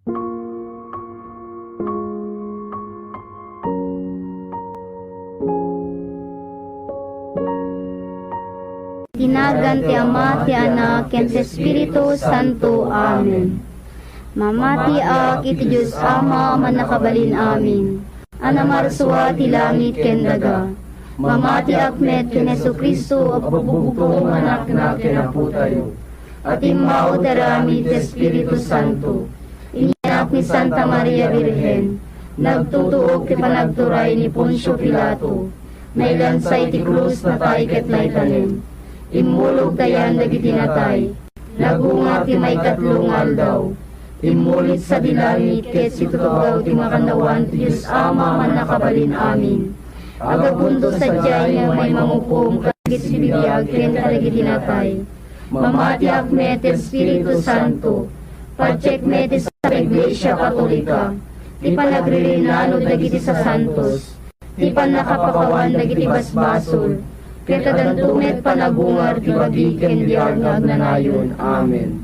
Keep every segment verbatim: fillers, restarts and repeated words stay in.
Iti nagan ti Ama, ti Anak, ken ti Espiritu Santo. Amen. Mamatiak iti Dios Ama a Mannakabalin-amin, a namarsua ti langit ken daga. Mamatiak met ken Jesu-Cristo a pagbubugtong nga Anakna ken Apotayo, a timmao ti aramid ti Espiritu Santo. Innak ni Santa Maria Birhen, nagtutuok ti panagturay ni Poncio Pilato, nailansa iti krus, natay ket naitanem. Immulog ta yan dagiti natay, nagungar ti maikatlo nga aldaw. Immulit sadi langit ket situtugaw ti makannawan ti Dios Ama a Mannakabalin-amin. Agabunto sadiay nga umay mangukom kadagiti bibiag ken kadagiti natay. Mamatiak met ti Espiritu Santo. Patiek met ti Santa Iglesia Katolika, ti panagririnanon dagiti sasantos, ti pannakapakawan dagiti basbasol, ket addanto met panagungar ti bagi ken biag nga agnanayon. Amen.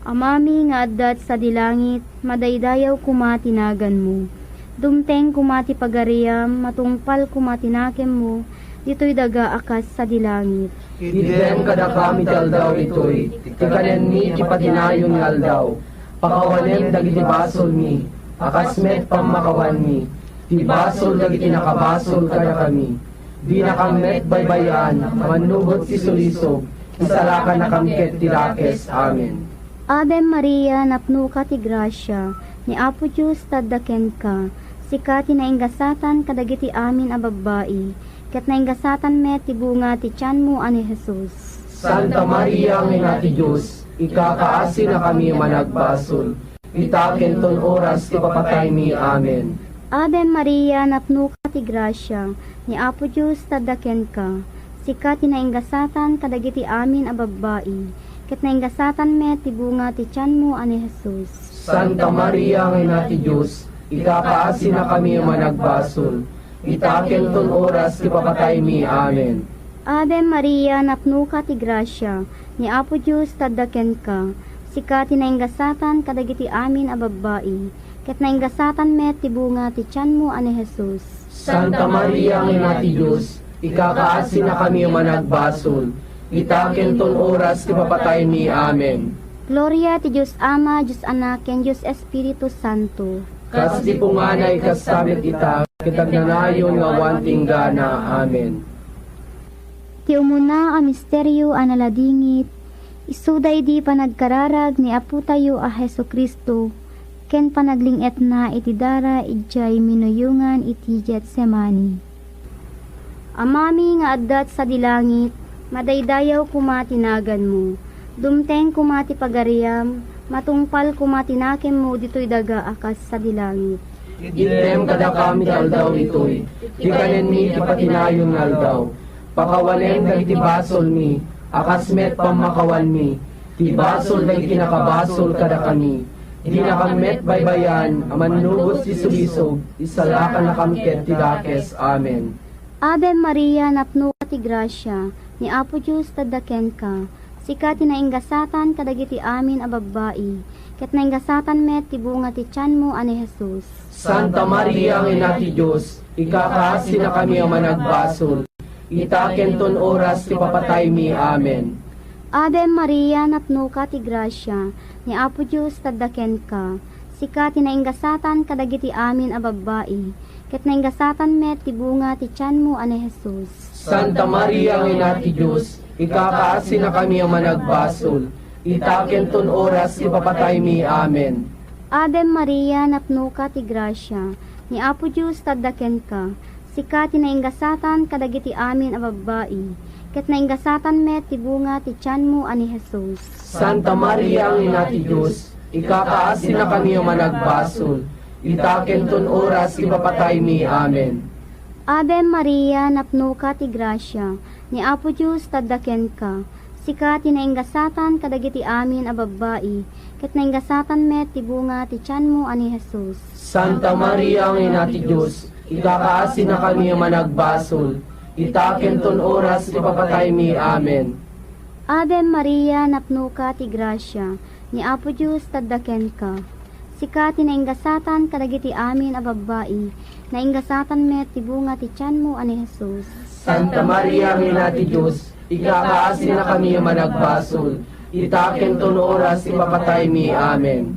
Amami nga adda sadi langit, madaydayaw koma ti naganmo. Dumteng koma ti pagariam, matungpal koma ti nakemmo, ditoy daga a kas sadi langit. Itdem kadakami ti aldaw itoy, ti kanenmi ti patinayon nga aldaw. Pakawanem dagiti basolmi, a kas met pammakawanmi ti basol dagiti nakabasol kadakami. Dinakam met baybay-an a mannugot ti sulisog, isalakannakam ket ti dakes. Amen. Ave Maria, napnoka ti grasia, ni Apo Dios tadda kenka. Sika ti naingasatan kadagiti amin a babbai, ket naingasatan met ti bunga ti tianmo a ni Jesus. Santa Maria nga Ina ti Dios, ikakaasinakami a managbasol, ita ken ton oras ti papataymi. Amen. Ave Maria, napnoka ti grasia, ni Apo Dios tadda kenka. Sika ti naingasatan kadagiti amin a babbai, ket naingasatan met ti bunga ti tianmo a ni Jesus. Santa Maria nga Ina ti Dios, ikakaasinakami a managbasol, ita ken ton oras ti papataymi. Amen. Ave Maria, napnoka ti grasia, ni Apo Dios tadda kenka. Sika ti naingasatan kadagiti amin a babbai, ket naingasatan met ti bunga ti tianmo a ni Jesus. Santa Maria nga Ina ti Dios, ikakaasinakami a managbasol, ita ken ton oras ti papataymi. Amen. Gloria ti Dios Ama, Dios Anak, ken Dios Espiritu Santo. Kas di punganay, kasta met ita, ket agnanayon nga awan ti inggana. Amen. Ti umuna a misterio a naladingit, isu daydi panagkararag ni Apotayo a Jesu-Cristo ken panagling-etna iti dara idiay minuyongan iti Getsemani. Amami nga adda sadi langit, madaydayaw koma ti naganmo. Dumteng koma ti pagariam, matungpal koma ti nakemmo ditoy daga a kas sadi langit. Itdem kadakami ti aldaw itoy, ti kanenmi ti patinayon nga aldaw. Pakawanem dagiti basolmi, a kas met pammakawanmi ti basol dagiti nakabasol kadakami. Dinakam met baybay-an a mannugot ti sulisog, isalakannakam ket ti dakes. Amen. Ave Maria, napnoka ti grasia, ni Apo Dios tadda kenka. Sika ti naingasatan kadagiti amin a babbai, ket naingasatan met ti bunga ti tianmo a ni Jesus. Santa Maria nga Ina ti Dios, ikakaasinakami a managbasol, ita ken ton oras ti papataymi. Amen. Ave Maria, napnoka ti grasia, ni Apo Dios tadda kenka. Sika ti naingasatan kadagiti amin a babbai, ket naingasatan met ti bunga ti tianmo a ni Jesus. Santa Maria nga Ina ti Dios, ikakaasinakami a managbasol, ita ken ton oras ti papataymi. Amen. Ave Maria, napnoka ti grasia, ni Apo Dios tadda kenka. Sika ti naingasatan kadagiti amin a babbai, ket naingasatan met ti bunga ti tianmo a ni Jesus. Santa Maria nga Ina ti Dios, ikakaasinakami a managbasol, ita ken ton oras ti papataymi. Amen. Ave Maria, napnoka ti grasia, ni Apo Dios tadda kenka. Sika ti naingasatan kadagiti amin a babbai, ket naingasatan met ti bunga ti tianmo a ni Jesus. Santa Maria nga Ina ti Dios, ikakaasinakami a managbasol, ita ken ton oras ti papataymi. Amen. Ave Maria, napnoka ti grasia, Ni Apo Dios ti adda kenka. Sika ti nainggasatan kadagiti amin a babbai, nainggasatan met ti bunga ti tianmo a ni Jesus. Santa Maria nga Ina ti Dios, ikakaasinakami a managbasol, ita ken ton oras ti papataymi. Amen.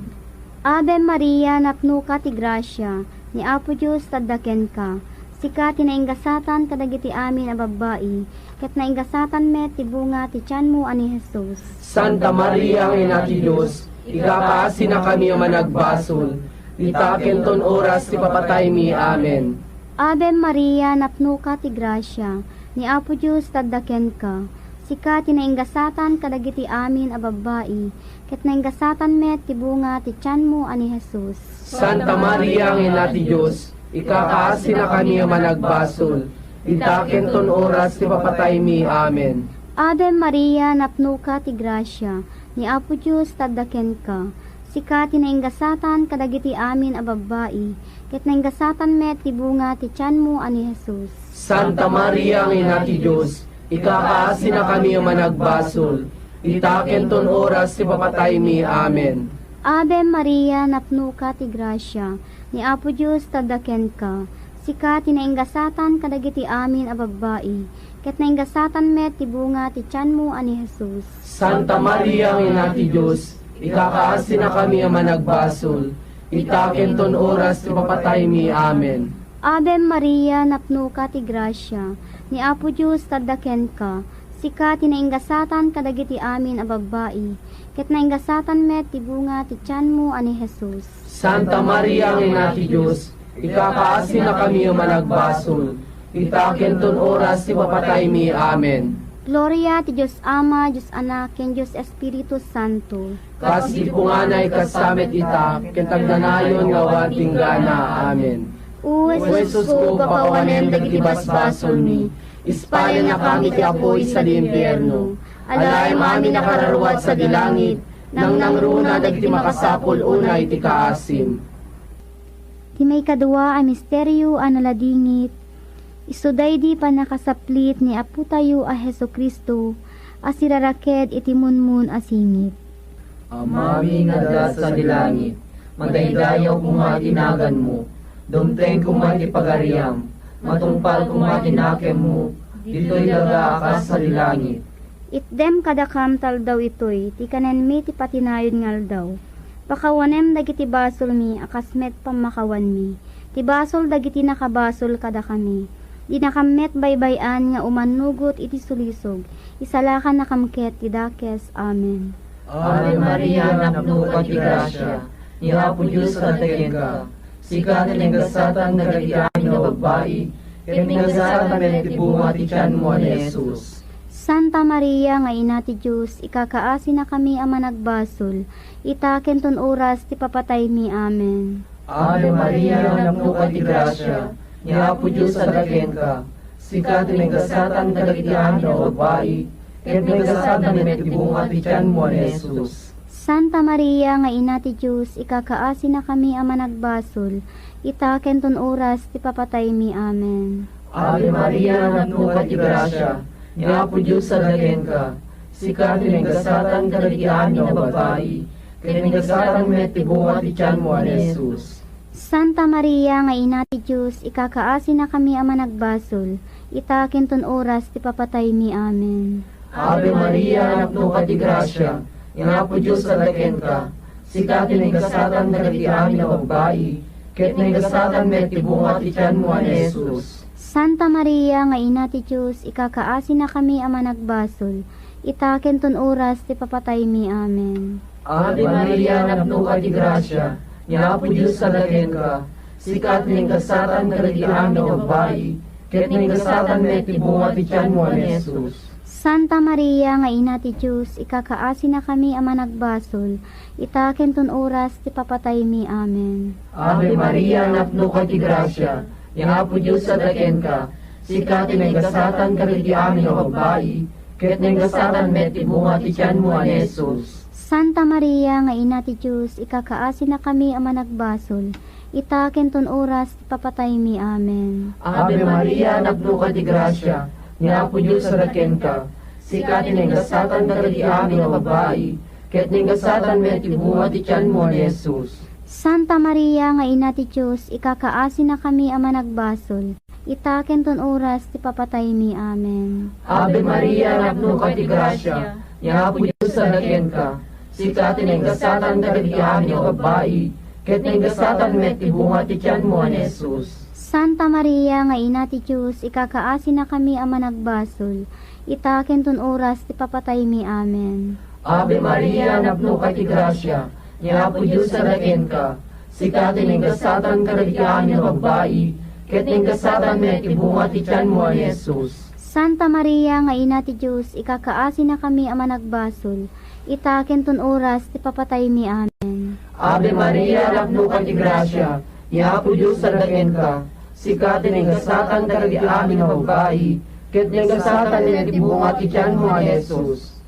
Ave Maria, napnoka ti grasia, ni Apo Dios ti adda kenka. Sika ti nainggasatan kadagiti amin a babbai, ket nainggasatan met ti bunga ti tianmo a ni Jesus. Santa Maria nga Ina ti Dios, ikakaasinakami a managbasol, ita ken ton oras ti papataymi. Amen. Ave Maria, napnoka ti grasia, ni Apo Dios ti adda kenka. Sika ti nainggasatan kadagiti amin a babbai, ket nainggasatan met ti bunga ti tianmo a ni Jesus. Santa Maria nga Ina ti Dios, ikakaasinakami a managbasol, ita ken ton oras ti papataymi. Amen. Ave Maria, napnoka ti grasia, ni Apo Dios ti adda kenka. Sika ti nainggasatan kadagiti amin a babbai, ket nainggasatan met ti bunga ti tianmo a ni Jesus. Santa Maria nga Ina ti Dios, ikakaasinakami a managbasol, ita ken ton oras ti papataymi. Amen. Ave Maria, napnoka ti grasia, ni Apo Dios ti adda kenka. Sika ti nainggasatan kadagiti amin a babbai, ket nainggasatan met ti bunga ti tianmo a ni Jesus. Santa Maria nga Ina ti Dios, ikakaasinakami a managbasol, ita ken ton oras ti papataymi. Amen. Ave Maria, napnoka ti grasia, ni Apo Dios ti adda kenka. Sika ti nainggasatan kadagiti amin a babbai, ket nainggasatan met ti bunga ti tianmo a ni Jesus. Santa Maria nga Ina ti Dios, ikakaasinakami a managbasol, ita ken ton oras ti papataymi. Amen. Gloria ti Dios Ama, Dios Anak, ken Dios Espiritu Santo. Kas di punganay, kasta met ita, ken agnanayon nga awan ti inggana. Amen. O Jesusko, pakawanem dagiti basbasolmi, ispalennakami ti apuy sadi impierno. Alaem amin a kararua sadi langit, nangnangruna dagiti makasapul unay ti kaasim. Ti maikadua a misterio a naladingit, isu daydi pannakasaplit ni Apotayo a Jesu-Cristo a siraraked iti munmun a singit. Amami nga adda sadi langit, madaydayaw koma ti naganmo, dumteng koma ti pagariam, matungpal koma ti nakemmo, ditoy daga a kas sadi langit. Itdem kadakam ti aldaw itoy ti kanenmi ti patinayon nga aldaw. Pakawanem dagiti basolmi a kas met pammakawanmi ti basol dagiti nakabasol kadakami. Dinakam met baybay-an nga umannugot iti sulisog, isalakannakam ket ti dakes. Amen. Ave Maria, napnoka ti grasia, ni Apo Dios adda kenka. Sika ti nagasatan dagiti amin a babbai, ket nagasatan met ti bunga ti tianmo a ni Jesus. Santa Maria nga Ina ti Dios, ikakaasinakami a managbasol, ita ken ton oras ti papataymi. Amen. Ave Maria, napnoka ti grasia, ni Apo Dios adda kenka. Sika ti nagasatan dagiti amin a babbai, ket nagasatan met ti bunga ti tianmo a ni Jesus. Santa Maria nga Ina ti Dios, ikakaasinakami a managbasol, ita ken ton oras ti papataymi. Amen. Ave Maria, napnoka ti grasia, ni Apo Dios adda kenka. Sika ti nagasatan kadagiti amin a babbai, ket nagasatan met ti bunga ti tianmo a ni Jesus. Santa Maria nga Ina ti Dios, ikakaasinakami a managbasol, ita ken ton oras ti papataymi. Amen. Ave Maria, napnoka ti grasia, ni Apo Dios adda kenka. Sika ti nagasatan dagiti amin a babbai, ket nagasatan met ti bunga ti tianmo a ni Jesus. Santa Maria nga Ina ti Dios, ikakaasinakami a managbasol, ita ken ton oras ti papataymi. Amen. Ave Maria, napnoka ti grasia, ni Apo Dios adda kenka. Sika ti nagasatan dagiti amin a babbai, ket nagasatan met ti bunga ti tianmo a ni Jesus. Santa Maria nga Ina ti Dios, ikakaasinakami a managbasol, ita ken ton oras ti papataymi. Amen. Ave Maria, napnoka ti grasia, ni Apo Dios adda kenka. Sika ti nagasatan kadagiti amin a babbai, ket nagasatan met ti bunga ti tianmo a ni Jesus. Santa Maria nga Ina ti Dios, ikakaasinakami a managbasol, ita ken ton oras ti papataymi. Amen. Ave Maria, napnoka ti grasia, ni Apo Dios adda kenka. Sika ti nagasatan kadagiti amin a babbai, ket naingasatan met ti bunga ti tianmo a ni Jesus. Santa Maria nga Ina ti Dios, ikakaasinakami a managbasol, ita ken ton oras ti papataymi. Amen. Ave Maria, napnoka ti grasia, ni Apo Dios adda kenka. Sika ti naingasatan kadagiti amin a babbai, ket naingasatan met ti bunga ti tianmo a ni Jesus. Santa Maria nga Ina ti Dios, ikakaasinakami a managbasol, ita ken ton oras ti papataymi. Amen. Ave Maria, napnoka ti grasia, ni Apo Dios adda kenka. Sika ti naingasatan kadagiti amin a babbai, ket naingasatan met ti bunga ti tianmo a ni Jesus. Santa Maria nga Ina ti Dios, ikakaasinakami a managbasol, ita ken ton oras ti papataymi. Amen. Ave Maria, napnoka ti grasia, ni Apo Dios adda kenka. Sika ti naingasatan kadagiti amin a babbai, ket naingasatan met ti bunga ti tianmo a ni Jesus.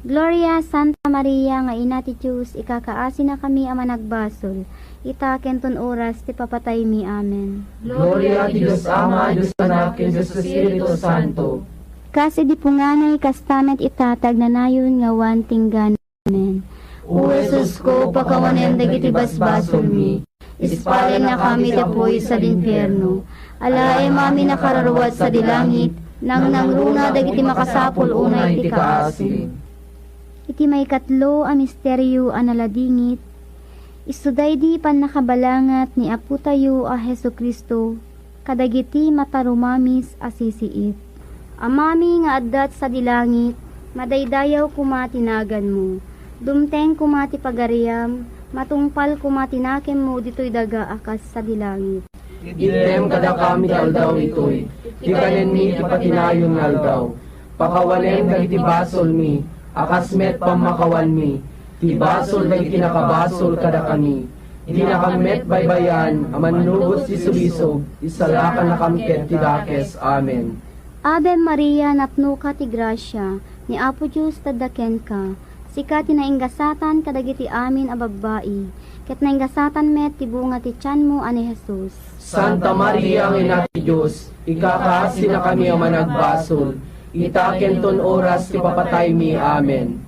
Gloria, Santa Maria nga Ina ti Dios, ikakaasinakami a managbasol, ita ken ton oras ti papataymi. Amen. Gloria ti Dios Ama, Dios Anak, ken Dios Espiritu Santo. Kas idi punganay, kasta met ita ti agnanayon nga awan tinggana. Amen. O Jesusko, pakawanem dagiti basbasolmi, ispalennakami ti apuy sadi infierno, alaem amin a kararua sadi langit, nangnangruna dagiti makasapul unay ti kaasi. Iti maikatlo a misterio a naladingit, isu daydi pannakabalangat ni Apotayo a Jesu-Cristo kadagiti matarumamis a sisiit. Amami nga adda sadi langit, madaydayaw koma ti naganmo. Dumteng koma ti pagariam, matungpal koma ti nakemmo ditoy daga a kas sadi langit. Itdem kadakami ti aldaw itoy, ti kanenmi ti patinayon nga aldaw. Pakawanem dagiti basolmi, a kas met pammakawanmi, ti basol dagiti nakabasol kadakami. Dinakam met baybayan a mannubos ti sulisog, isalakannakam ket ti dakes. Amen. Ave Maria, napnoka ti grasia, ni Apo Dios adda kenka. Sika ti naingasatan kadagiti amin a babbai, ket naingasatan met ti bunga ti tianmo a ni Jesus. Santa Maria nga Ina ti Dios, ikakaasinakami a managbasol, ita ken ton oras ti papataymi. Amen.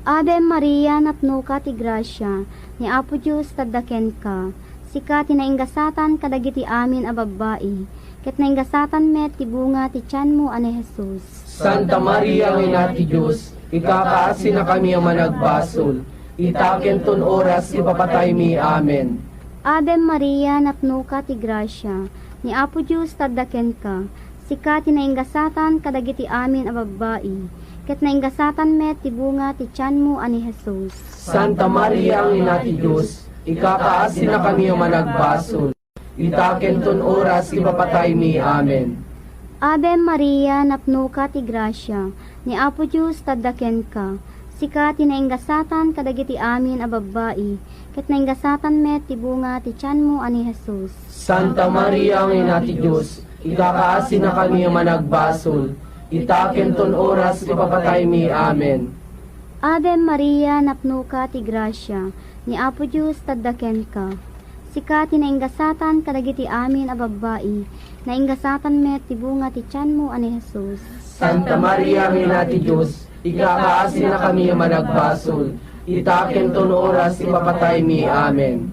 Ave Maria, napnoka ti grasia, ni Apo Dios adda kenka. Sika ti naingasatan kadagiti amin a babbai, ket naingasatan met ti bunga ti tianmo a ni Jesus. Santa Maria nga Ina ti Dios, ikakaasinakami a managbasol, ita ken ton oras ti papataymi. Amen. Ave Maria, napnoka ti grasia, ni Apo Dios adda kenka. Sika ti naingasatan kadagiti amin a babbai, ket naingasatan met ti bunga ti tianmo a ni Jesus. Santa Maria nga Ina ti Dios, ikakaasinakami a managbasol, ita ken ton oras ti papataymi. Amen. Ave Maria, napnoka ti grasia, ni Apo Dios adda kenka. Sika ti naingasatan kadagiti amin a babbai, ket naingasatan met ti bunga ti tianmo a ni Jesus. Santa Maria nga Ina ti Dios, ikakaasinakami a managbasol, ita ken ton oras ti papataymi. Amen. Ave Maria, napnoka ti grasia, ni Apo Dios adda kenka. Sika ti naingasatan kadagiti amin a babbai, naingasatan met ti bunga ti tianmo a ni Jesus. Santa Maria nga Ina ti Dios, ikakaasinakami a managbasol, ita ken ton oras ti papataymi. Amen.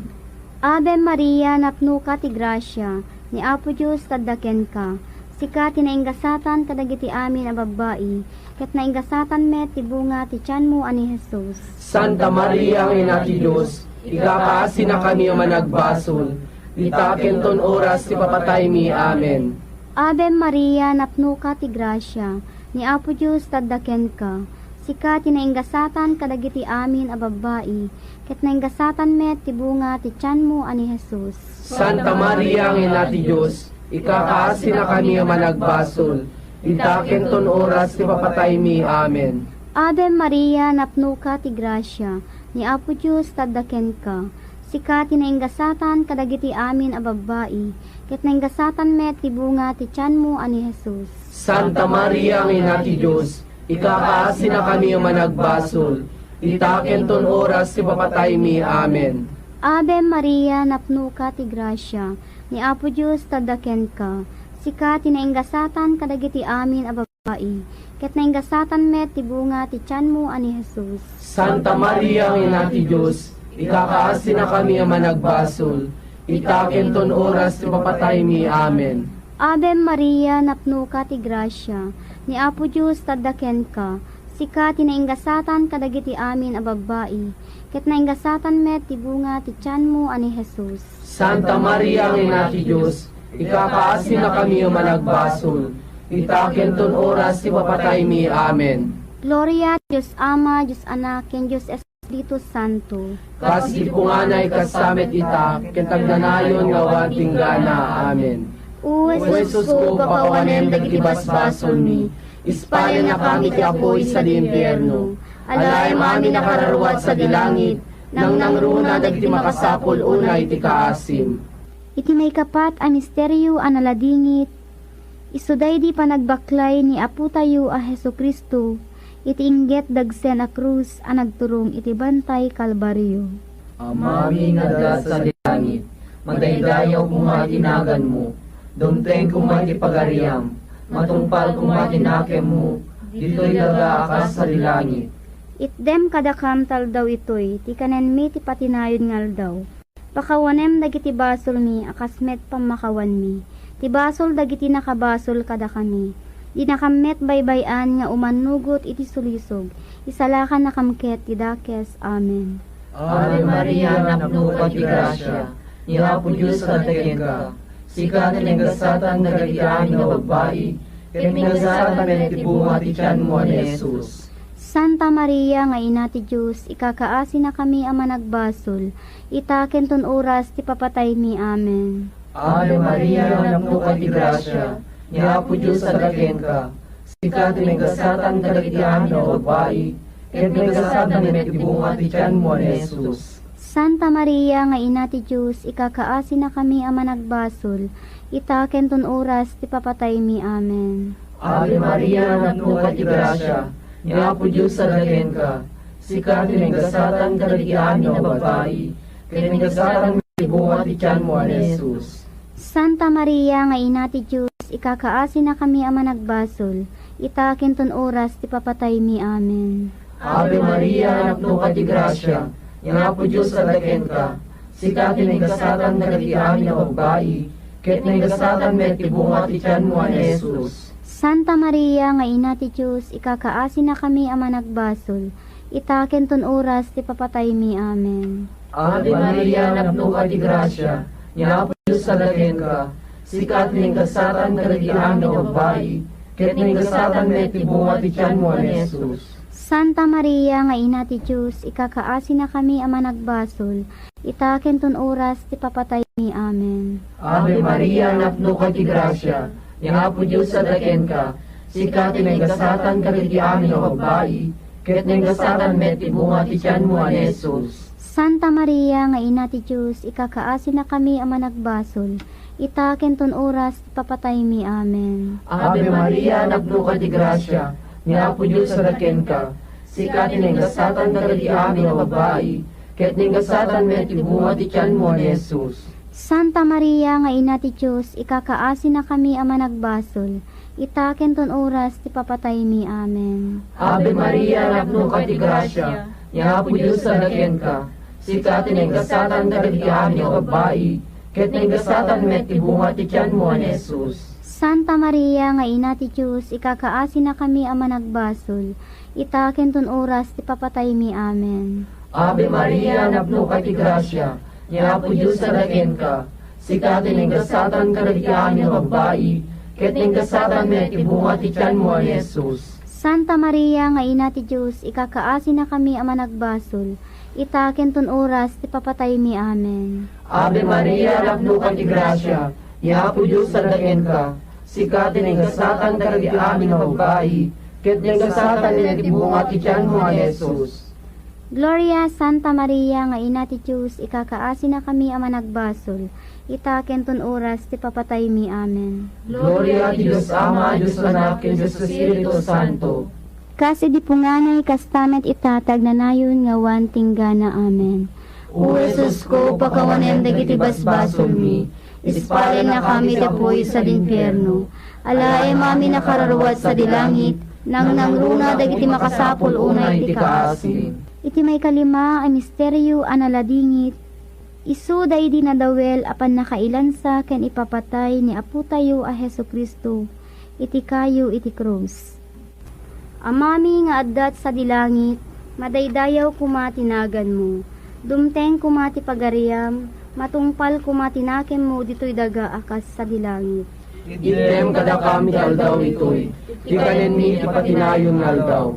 Ave Maria, napnoka ti grasia, ni Apo Dios adda kenka. Sika ti naingasatan kadagiti amin a babbai, ket naingasatan met ti bunga ti tianmo a ni Jesus. Santa Maria nga Ina ti Dios, ikakaasinakami a managbasol, ita ken ton oras ti papataymi. Amen. Ave Maria, napnoka ti grasia, ni Apo Dios adda kenka. Sika ti naingasatan kadagiti amin a babbai, ket naingasatan met ti bunga ti tianmo a ni Jesus. Santa Maria nga Ina ti Dios, ikakaasinakami a managbasol, ita ken ton oras ti papataymi. Amen. Ave Maria, napnoka ti grasia, ni Apo Dios adda kenka. Sika ti naingasatan kadagiti amin a babbai, ket naingasatan met ti bunga ti tianmo a ni Jesus. Santa Maria nga Ina ti Dios, ikakaasinakami a managbasol, ita ken ton oras ti papataymi. Amen. Ave Maria, napnoka ti grasia, ni Apo Dios adda kenka. Sika ti naingasatan kadagiti amin a babbai, ket nainggasatan met ti bunga ti tianmo a ni Jesus. Santa Maria nga Ina ti Dios, ikakaasinakami a managbasol, ita ken ton oras ti papataymi. Amen. Ave Maria, napnoka ti grasia, ni Apo Dios adda kenka, sika ti nainggasatan kadagiti amin a babbai, ket nainggasatan met ti bunga ti tianmo a ni Jesus. Santa Maria nga Ina ti Dios, ikakaasinakami a managbasol, ita ken ton oras ti papataymi. Amen. Gloria ti Dios Ama, Dios Anak, ken Dios Espiritu Santo. Kas idi punganay, kasta met ita, ken agnanayon nga awan tinggana. Amen. O Jesusko, pakawanem dagiti basbasolmi, ispalennakami ti apuy sadi impierno. Alaem amin a kararua sadi langit, nangnangruna dagiti makasapul unay ti kaasim. Iti maikapat a misterio a naladingit, isu daydi panagbaklay ni Apotayo a Jesu-Cristo iti inggit dagsen a krus a nagturong iti Bantay Kalbario. Amami nga adda sadi langit, madaydayaw koma ti naganmo, dumteng koma ti pagariam, matungpal koma ti nakemmo, ditoy daga a kas sadi langit. Itdem kadakam ti aldaw itoy ti kanenmi ti patinayon nga aldaw. Pakawanem dagiti basolmi a kas met pammakawanmi ti basol dagiti nakabasol kadakami. Dinakam met baybay-an nga umannugot iti sulisog, isalakannakam ket ti dakes. Amen. Ave Maria, napnoka ti grasia, ni Apo Dios adda kenka. Sika ti nainggasatan kadagiti amin a babbai, ket nainggasatan met ti bunga ti tianmo a ni Jesus. Santa Maria nga Ina ti Dios, ikakaasinakami a managbasol, ita ken ton oras ti papataymi. Amen. Ave Maria, napnoka ti grasia, ni Apo Dios adda kenka. Sika ti nainggasatan kadagiti amin a babbai, ket nainggasatan met ti bunga ti tianmo a ni Jesus. Santa Maria nga Ina ti Dios, ikakaasinakami a managbasol, ita ken ton oras ti papataymi. Amen. Ave Maria, napnoka ti grasia, ni Apo Dios adda kenka. Sika ti nainggasatan kadagiti amin a babbai, ket nainggasatan met ti bunga ti tianmo a ni Jesus. Santa Maria nga Ina ti Dios, ikakaasinakami a managbasol, ita ken ton oras ti papataymi. Amen. Ave Maria, napnoka ti grasia, ni Apo Dios adda kenka. Sika ti nainggasatan kadagiti amin a babbai, ket nainggasatan met ti bunga ti tianmo a ni Jesus. Santa Maria nga Ina ti Dios, ikakaasinakami a managbasol, ita ken ton oras ti papataymi. Amen. Ave Maria, napnoka ti grasia, ni Apo Dios adda kenka. Sika ti nainggasatan kadagiti amin a babbai, ket nainggasatan met ti bunga ti tianmo a ni Jesus. Santa Maria nga Ina ti Dios, ikakaasinakami a managbasol, ita ken ton oras ti papataymi. Amen. Ave Maria, napnoka ti grasia, ni Apo Dios adda kenka. Sika ti nainggasatan kadagiti amin a babbai, ket nainggasatan met ti bunga ti tianmo a ni Jesus. Santa Maria nga Ina ti Dios, ikakaasinakami a managbasol, ita ken ton oras ti papataymi. Amen. Ave Maria, napnoka ti grasia, ni Apo Dios adda kenka. Sika ti nainggasatan kadagiti amin a babbai, ket nainggasatan met ti bunga ti tianmo a ni Jesus. Santa Maria nga Ina ti Dios, ikakaasinakami a managbasol, ita ken ton oras ti papataymi. Amen. Ave Maria, napnoka ti grasia, ni Apo Dios adda kenka. Sika ti nainggasatan kadagiti amin a babbai, ket nainggasatan met ti bunga ti tianmo a ni Jesus. Santa Maria nga Ina ti Dios, ikakaasinakami a managbasol, ita ken ton oras ti papataymi. Amen. Ave Maria, napnoka ti grasia, ni Apo Dios adda kenka. Sika ti nainggasatan kadagiti amin a babbai, ket nainggasatan met ti bunga ti tianmo a ni Jesus. Santa Maria nga Ina ti Dios, ikakaasinakami a managbasol, ita ken ton oras ti papataymi. Amen. Ave Maria, napnoka ti grasia, ni Apo Dios adda kenka. Sika ti nainggasatan kadagiti amin a babbai, ket nainggasatan met ti bunga ti tianmo a ni Jesus. Gloria, Santa Maria nga Ina ti Dios, ikakaasinakami a managbasol, ita ken ton oras ti papataymi. Amen. Gloria ti Dios Ama, Dios Anak, ken Dios Espiritu Santo. Kas idi punganay, kasta met ita ti agnanayon nga awan tinggana. Amen. O Jesusko, pakawanem dagiti basbasolmi, ispalennakami ti apuy sadi impierno. Alaem amin a kararua sadi langit, nangnangruna dagiti makasapul unay ti kaasim. Iti maikalima a misterio a naladingit, isu daydi nadawel a pannakailansa ken ipapatay ni Apotayo a Jesu-Cristo iti kayo iti krus. Amami nga adda sadi langit, madaydayaw koma ti naganmo. Dumteng koma ti pagariam, matungpal koma ti nakemmo ditoy daga a kas sadi langit. Itdem kadakam iti aldaw itoy ti kanenmi iti patinayon nga aldaw.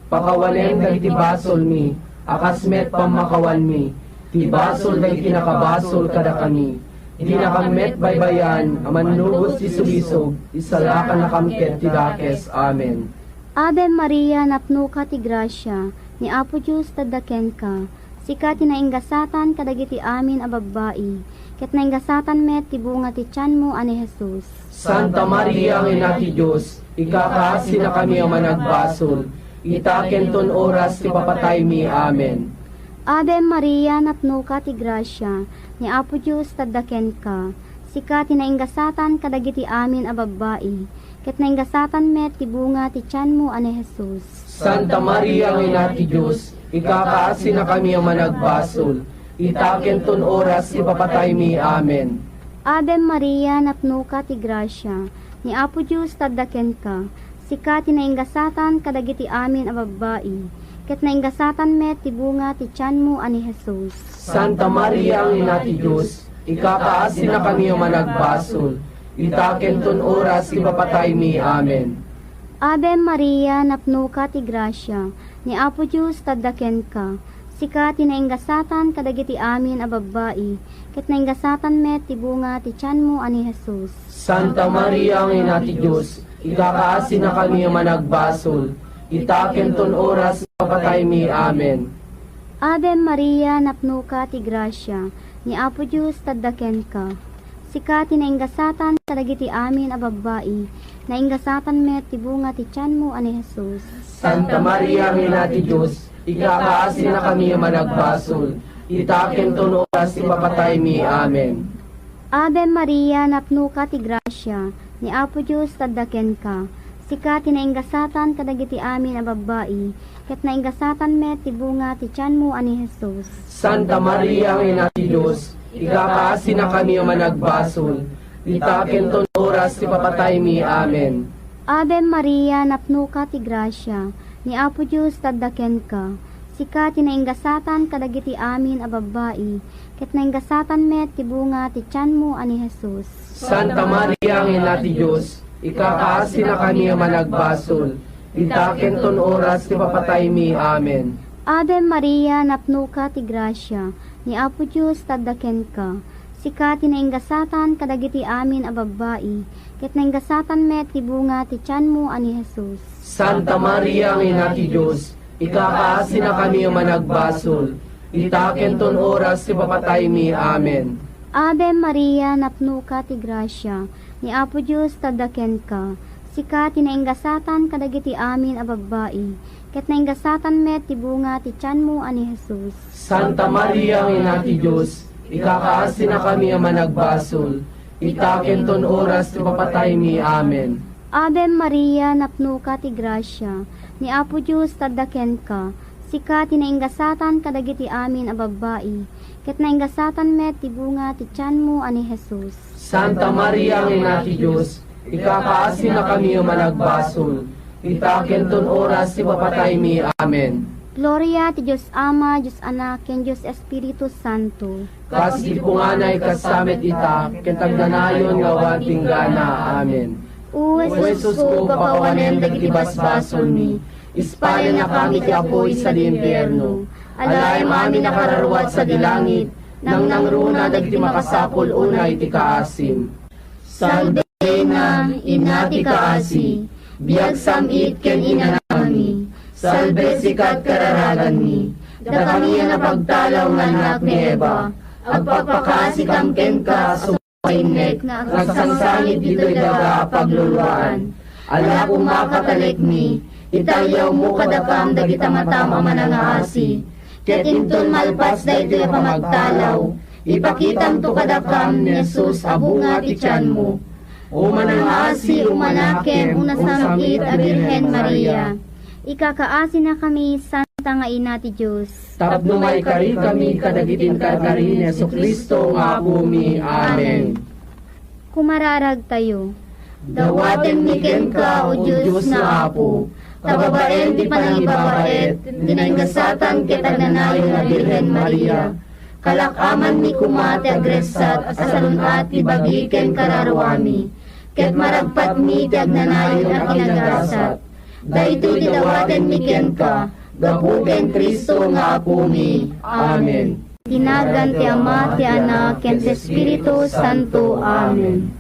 Pakawanem dagiti basolmi, a kas met pammakawanmi ti basol dagiti nakabasol kadakami. Dinakam met baybay-an a mannubos ti sulisog, isalakannakam ket ti dakes. Amen. Ave Maria, napnoka ti grasia, ni Apo Dios tadda kenka. Sika ti nainggasatan kadagiti amin a babbai, ket nainggasatan met ti bunga ti tianmo a ni Jesus. Santa Maria nga Ina ti Dios, ikakaasinakami a managbasol, ita ken ton oras ti papataymi. Amen. Ave Maria, napnoka ti grasia, ni Apo Dios tadda kenka. Sika ti nainggasatan kadagiti amin a babbai, ket nainggasatan met ti bunga ti tianmo a ni Jesus. Santa Maria nga Ina ti Dios, ikakaasinakami a managbasol, ita ken ton oras ti papataymi. Amen. Ave Maria, napnoka ti grasia, ni Apo Dios tadda kenka. Sika ti nainggasatan kadagiti amin a babbai, ket nainggasatan met ti bunga ti tianmo a ni Jesus. Santa Maria nga Ina ti Dios, ikakaasinakami a managbasol, ita ken ton oras ti papataymi. Amen. Ave Maria, napnoka ti grasia, ni Apo Dios tadda kenka. Sika ti nainggasatan kadagiti amin a babbai, ket nainggasatan met ti bunga ti tianmo a ni Jesus. Santa Maria nga Ina ti Dios, ikakaasinakami a managbasol, ita ken ton oras ti papataymi. Amen. Ave Maria, napnoka ti grasia, ni Apo Dios tadda kenka. Sika ti nainggasatan kadagiti amin a babbai, nainggasatan met ti bunga ti tianmo a ni Jesus. Santa Maria nga Ina ti Dios, ikakaasinakami a managbasol, ita ken ton oras ti papataymi. Amen. Ave Maria, napnoka ti grasia, ni Apo Dios tadda kenka. Sika ti nainggasatan kadagiti amin a babbai, ket nainggasatan met ti bunga ti tianmo a ni Jesus. Santa Maria nga Ina ti Dios, ikakaasinakami a managbasol, ita ken ton oras ti papataymi. Amen. Ave Maria, napnoka ti grasia, ni Apo Dios tadda kenka. Sika ti nainggasatan kadagiti amin a babbai, ket nainggasatan met ti bunga ti tianmo a ni Jesus. Santa Maria nga Ina ti Dios, ikakaasinakami a managbasol, ita ken ton oras ti papataymi. Amen. Ave Maria, napnoka ti grasia, ni Apo Dios tadda kenka. Sika ti nainggasatan kadagiti amin a babbai, ket nainggasatan met ti bunga ti tianmo a ni Jesus. Santa Maria nga Ina ti Dios, ikakaasinakami a managbasol, ita ken ton oras ti papataymi. Amen. Ave Maria, napnoka ti grasia, ni Apo Dios tadda kenka. Sika ti nainggasatan kadagiti amin a babbai, ket nainggasatan met ti bunga ti tianmo a ni Jesus. Santa Maria nga Ina ti Dios, ikakaasinakami a managbasol, ita ken ton oras ti papataymi. Amen. Ave Maria, napnoka ti grasia, ni Apo Dios tadda kenka. Sika ti nainggasatan kadagiti amin a babbai, ket nainggasatan met ti bunga ti tianmo a ni Jesus. Santa Maria nga Ina ti Dios, ikakaasinakami a managbasol, ita ken ton oras ti papataymi. Amen. Gloria ti Dios Ama, Dios Anak, ken Dios Espiritu Santo. Kas idi punganay, kasta met ita, ket agnanayon nga awan ti inggana. Amen. O Jesusko, pakawanem dagiti basbasolmi, ispalennakam iti apuy sadi impierno. Alaem amin a kararua sadi langit, nangnangruna dagiti makasapul unay ti kaasim. Salve Reina, Ina ti kaasi, biag sam-it ken inanami. Salve sikat kararaganmi, dakami a napagtalaw nga annak ni Eva. Agpakpakaasikam kenka, sumainnek nga agsangsangit ditoy daga a pagluluaan. Ala koma, katalekmi, italyawmo kadakam dagita matam a manangaasi. Ket inton malpas daytoy a pamagtalaw, ipakitamto kadakam ni Jesus a bunga ti tianmo. O manangasi, umanakem, o nasam-it a Birhen Maria. Ikakaasinakami, Santa nga Ina ti Dios. Tapno maikarikami kadagiti inkarkari ni Jesu-Cristo nga Apomi. Amen. Kumararagtayo. Dawatenmi kenka, O Dios nga Apo, ta babaen ti panangibabaet, ti naingasatan ket agnanayon a Birhen Maria, kalak-amanmi koma ti agressat a salun-at ti bagi ken kararuami, ket maragpatmi ti agnanayon a kinagasat. Daytoy ti dawatenmi kenka, gapu ken Cristo nga Apomi. Amen. Ti nagan ti Ama, ti Anak, ken ti Espiritu Santo. Amen.